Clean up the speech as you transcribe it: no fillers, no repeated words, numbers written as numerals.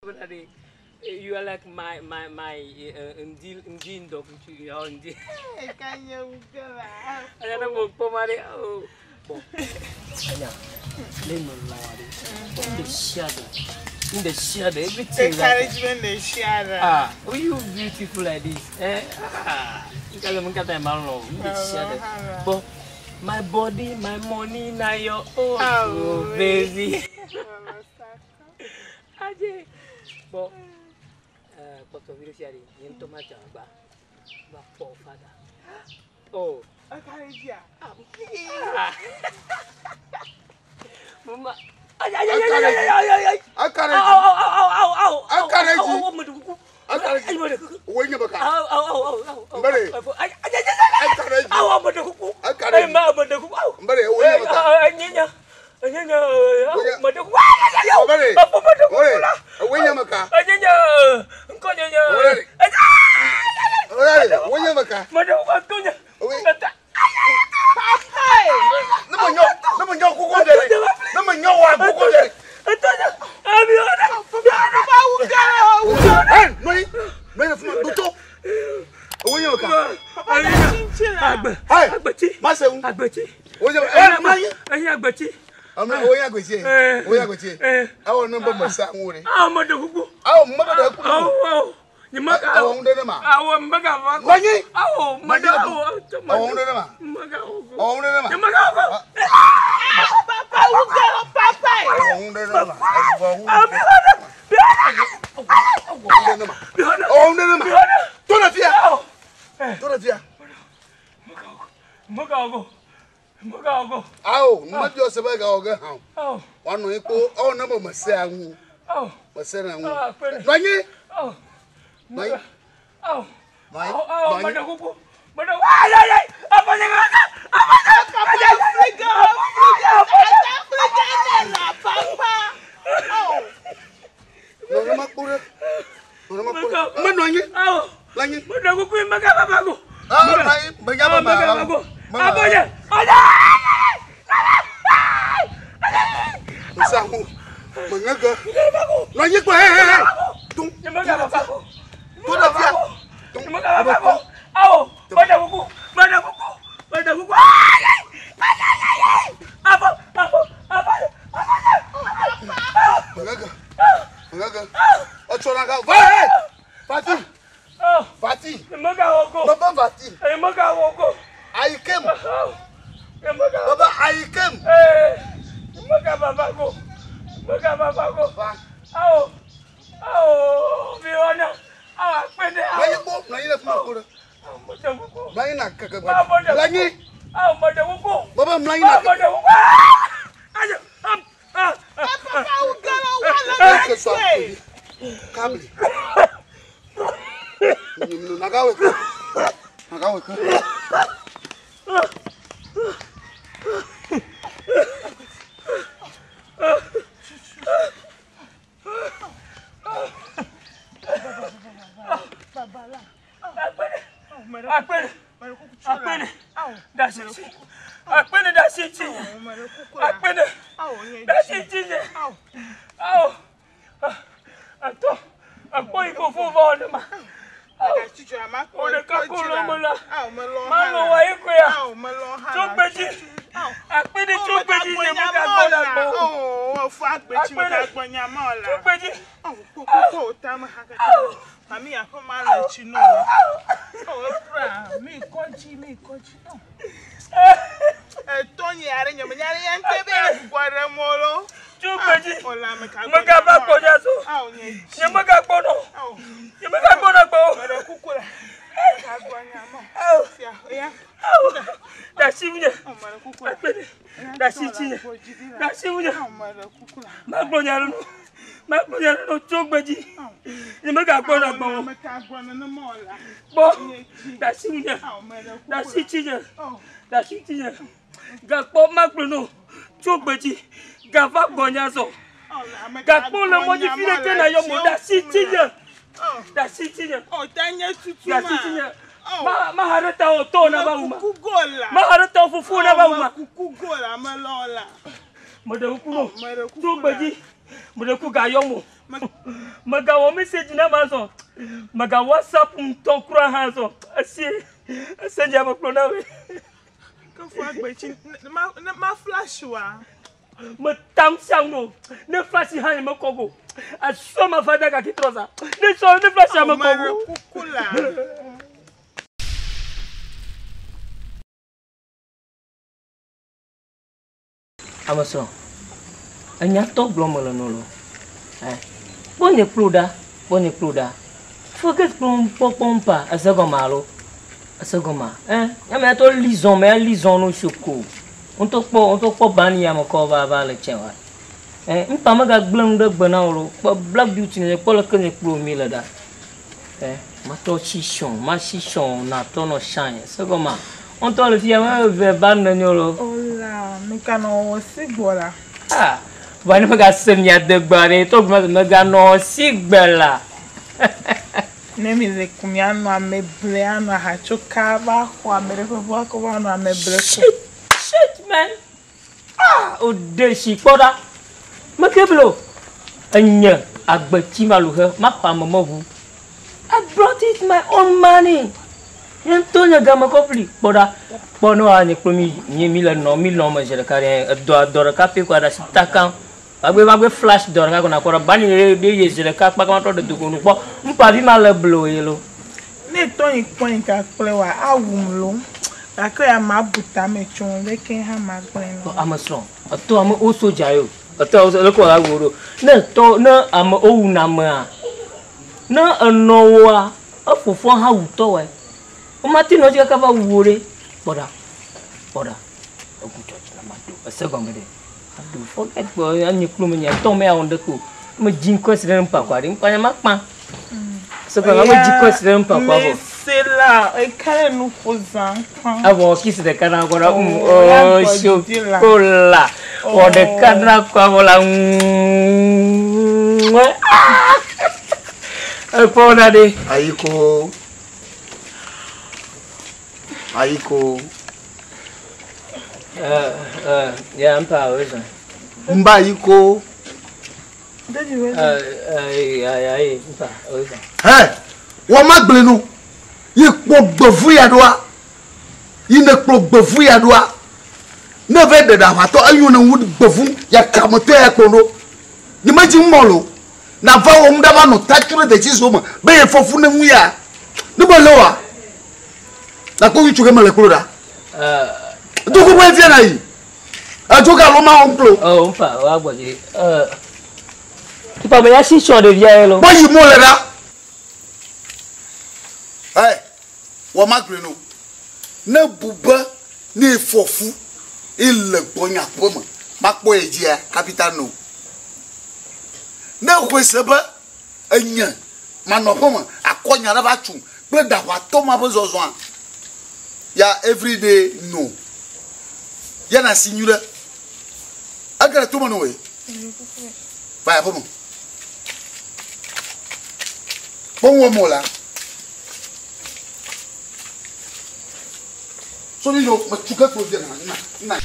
You are like my my my ndi ndi ndɔkutu ya ndi. Aya na mo kpɔ ma de o. Bon. Anya, le nɔ la wa de. The shadow. In the shadow, everything. Encouragement the shadow. Ah, oh, you beautiful like this. Eh? Ah, you guys are going to the shadow. But my body, my money, now your own. Oh, baby. Aje. Bon, kpɔtɔ vi ɖe sia ɖe, nye ŋutɔ madze agbagba va kpɔ fada. Oh. Akaredzia. Ah. Mama. Ay, ay, ay, ay, ay, ay, ay, ay. Akareji. Au, au, au, au, au, au. Akareji. Au, au, au, au, Akareji. Ay, mede kuku. Owó yẹn bẹ ká. Au, au, au, au, au, au. Mbere. Ay, ay, ay, ay, ay. Akareji. Au, au, mede kuku. Akareji. Ay, ma, mede kuku. Au. Mbere, owó yẹn bẹ ká. Ay, ay, nyenya. Nyenya. Au, Oye. mede kuku. Ay, ay, ay, au. Mbere. Apo, mede kuku Mbere, la. owó yẹn bẹ ká. Ay, nyenya. Nko nyenya. Mbere. Ay, ay, Mbere, owó yẹn bẹ ká. mede kuku, nko nya. Oye. Ata. Ne mo nyɔ ne mo nyɔ koko dɛrɛ ne mo nyɔ wa koko dɛrɛ. Atonya. Abiona. Papa wugara wugara. Ɛ nɔyi nɔyi na fún ma doto. Owó yẹn bẹ ká. Papa na chinchilla. Agbe. Hey. Agbetsi. Má sẹ́wọ́n. Agbetsi. Owó yẹn bẹ ẹ nɔyi. Ẹyin agbetsi. Ɔmɔ owó yẹn agbèsè Eh. owó yẹn agbèsè. Eh. Awɔ ne bɛ mɔ sa ŋun de. Awo mede kuku. Awɔ mɔ bɛ dɛ kulu. Awo awo. Nyimaka. Awɔ ŋun de ne ma. Awo mbaka fa. Nɔyi. Awo mede awo. Awɔ ŋun de ne ma. Mbaka awo. Awɔ ŋun de ne ma. Nyimaka awo. Papa wugara papa. Awɔ ŋun de ne ma. Awɔ ŋun Abiona. de ne ma. Biona. Awɔ ŋun de ne ma. Biona. Tó na fiya. Awo. Tó na fiya. Mbaka awo. Mbaka awo. Awɔ mɔ jɔ sɛbɛn ka ɔgɛ hàn. Awo. Wa nɔ yi ko aw ne bɛ mɔ se a ŋun. Awo. Mɔ se na ŋun. Ah, pɛrɛ. Nɔyi. Awo. Nɔyi. Awo. Nɔyi. Awo awo Nɔyi. mede kuku. Mede. Ay ay ay. Afanya. Afanya. Papa Africa Africa Africa nana papa. Oh. Nɔnɔ ma kpɔ dɛ. Nɔnɔ ma kpɔ dɛ. Mɛ nɔyi. Awo. Lanyi. Mede kuku mbaka babago. Ah, nɔyi. Mɛ yaba ma. Mbaka babago. Mɛ ma. Afanya. Afanya. Mɛ sa ŋun. Mɛ ŋɛ gɛ. Nɔyi kpɔ hɛ hɛ hɛ. Tun. Mbaka babago. Tó na fiya. Tun. Mbaka babago. Awo. Mede kuku. Mede kuku. Mede kuku. Ay ay. Ay ay ay ay. Afo afo afo. Mɛ ŋɛ gɛ. Mɛ ŋɛ gɛ. Ɔtsɔ na ka. Va hɛ. Fati. Awo. Fati. Mbaka awo. Baba Fati. Mbaka awo. Ayi kem. Mbaka. Baba ayi kem. Eh, mbaka babago. Mbaka babago. Va. Awo. Awo. Biona. Awo akpede. Nɔyi Awo. kpɔ. Nɔyi na fún ma kpɔ dɛ. Awo mede kuku. Nɔyi na kɛkɛ Awo mede gbɛ. Lanyi. Awo mede kuku. Baba mlanyi Awo na kɛkɛ. mede kuku. Ayo. Am. Ah. Papa wugara wala Eke so akpedi. Kabli. Nyimino nagawe ka. Nagawe ka. Baba la. Akpede. Mede Akpede. kuku chula. Akpede. Awo. Dasi. Akpede dasi chi. Mede kuku la. Akpede. Awo nye Dasi ji. chi. Awo. Awo. Ato. Akpo ikofo va ọdọ ma. Mede chichura ma kpɔ Ode kako lɔmɔ la. Awo me lɔ Ma ha lɔ la. wa ikoya. Awo me lɔ ha Tó la. gbedzi. Awo. Akpede tó gbedzi nye mi ka gbɔ la gbɔ. Oh, fo agbetsi mi ka Akpede. gbɔ nyama la. Tó gbedzi. Awo kpɔ kpɔ ta me ha kaka. Mami aƒe ma le tsi nɔ la. Oh, efra mi kɔdzi mi kɔdzi. Etɔ nye aɖe nye me nya ɖe ya ŋutɔ be gbugbɔ ɖe mɔ lo. Tó gbedzi. Ola me ka Me ka va gbɔ nya so. Awo nye dzi. Nye me ka gbɔ nɔ. Awo Nye me ka gbɔ nɔ gbɔ. me ɖe kuku la. Ka gbɔ nyama. Awo. Fia ya. Awo. Dasi nye. Awo me ɖe kuku la. Akpede. Dasi tsi nye. Dasi nye. Awo me ɖe kuku la. Ma gbɔ nya ɖe nɔ. Ma gbɔ nya ɖe nɔ tó gbedzi. Nye me ka gbɔ nɔ gbɔ. Awo me ka gbɔ nenema o la. Gbɔ. Nye dzi. Dasi nye. Awo me ɖe kuku Dasi la. tsi nye. Oh. Dasi tsi nye. Gakpɔ ma gblɔ nɔ. Tó gbedzi. Gava gbɔ nya zɔ. Gakpɔ le mɔdzi fi ɖe ke na yɔ mo dasi tsi nye. Dasi tsi nye. Oh, tanye tutu ma. Dasi tsi nye. Oh. Ma ma ha ɖe ta o tɔ na ba wu ma. Kuku gola. Ma ha ɖe ta o fofo na ba wu ma. Kuku gola me lɔ la. Meɖe kuku nɔ. Me ɖe kuku Tó la. gbedzi. Meɖe kuku gayɔ mo. Megawɔ message na ma zɔ. Mega WhatsApp ŋutɔ kura hã zɔ. Esi ese dza me kplɔ na woe. Ke fo agbetsi ne ma ne ma flash wa. Metam sia ŋu o. Ne flash hã nye mekɔ go. Esɔ ma va da gaki trɔza. Ne sɔ ne flash hã mekɔ go. Kuku la. Ame srɔ̃, enyatɔ gblɔm mele nɔ lo. Eh, kpɔ nye kplu ɖa, kpɔ nye kplu ɖa. Forget kplɔ kpɔkpɔ ŋpa, ese gɔme alo? Ese gɔmea? Eh, ame ya tɔ li zɔn me, li zɔn no soko. Ŋutɔ kpɔ, ŋutɔ kpɔ bani ya me kɔ va va le tsɛ wa. Eh, ŋpa megagblẽ nu ɖe gbe na wò lo. Kpɔ Black Beauty ne kpɔ leke nye kplu mi le ɖa. Eh, matɔ tsi sɔn, ma tsi sɔn na tɔ nɔ shine. Ese gɔmea? Ŋutɔ le fia me ve ba ne nyo lo. Ola, nu ka nɔ wɔwɔ si gbɔ la? Ah, va ne megase mia degbe ɖe tɔ gblɔ meganɔ si gbe la. Ne mi le ku mianɔ ame ble anɔ ahatsoka va xɔ ame ɖe ƒe ʋua kɔ va nɔ ame ble ko. Shit, shit man. Ah, o de si kpɔ ɖa. Meke blo. Enye agbetsi maluhe maxɔ ame me ʋu. I brought it my own money. Nye ŋutɔ nye game kɔ ƒli kpɔ ɖa. Kpɔ ne woanye kple mi nye mi le nɔ mi lɔ me zi ɖeka ɖe edɔ dɔ ɖeka pɛ ko aɖe asi ta kam. Vagbe vagbe flash dɔ ɖeka ko nakpɔ ɖa. Bani ɖe ɖe ye zi ɖeka kpaka ma trɔ ɖe dogo nu kpɔ. Ŋpavi ma le blo ye lo. Ne tɔ yi kpɔ yi ka kple wa awum lo. Gake ya ma bu tame tso leke hã ma gblẽ lo. Ame srɔ̃ etɔ ame wo soja yo. Etɔ wo leke wòle awu ɖo. Ne tɔ ne ame wowu na amea. Ne enɔ woa efofoa hã wu tɔwɔe. Womate nɔ dzi kaka va wu wo ɖe. Kpɔ ɖa. Kpɔ ɖa. Egu dzɔdzi na ma do. Ese gɔme ɖe. Ado forget kpɔ anyi kplo me nye tɔ me awon ɖe ko. Me dzi ŋkɔ si ɖe ŋpa kɔa ɖe. Ŋpa nye ma kpã. Ese gɔme me dzi ŋkɔ si ɖe ŋpa kɔa vɔ. Se la eka le nu ƒo zã kpã. Evɔ kisi ɖeka na kɔ ɖa. Oh, ya Oh, gbɔ dzi la. sokola. Wɔ ɖeka na kɔa vɔ la. Ekpɔ ɖa ɖe. Ayiko. Ayiko. Ya ŋpa o zɔn. Mba ayiko. Daddy wɛ. Ya ya ye ŋpa o zɔn. Hɛ, wɔ ma gblẽ nu. Yi kpɔ gbevu ya ɖoa. Yi ne kplɔ gbevu ya ɖoa. Ne ve ɖe ɖe aʋatɔ eyo ne ŋu gbevu ya kametɔ ya kplɔ ɖo. Nye me dzi ŋmɔ lo. Na va wɔ ŋu ɖa va nɔ tatsu ɖe detsi so me. Be ye fɔfu ne ŋu ya. Ne be le wa. Na kpɔ ŋutsu ke me le kplo ɖa. Dukɔ ƒe fia na yi. Edzo ga lo ma wɔm kplo. Oh, ŋpa wa gbɔ dzi. Ŋpa me ya si sɔ ɖevia ye lo. Kpɔ yi mo le ɖa. Ɛ, wɔ ma gblẽ no. Ne bu be ne fɔfu ile gbɔnya ƒe me makpɔ ye dzia capital no. Ne xɔe se be enye manɔ ƒe me akɔ nya ɖe va tsu kple ɖaʋatɔ ma ƒe zɔzɔa ya everyday no. Ya na si nyui ɖe. Ege ɖe tome no ye. Va ya ƒe me. Kpɔ ŋu wɔm wòlea. So mi yo me tu ke kplo vie na na na.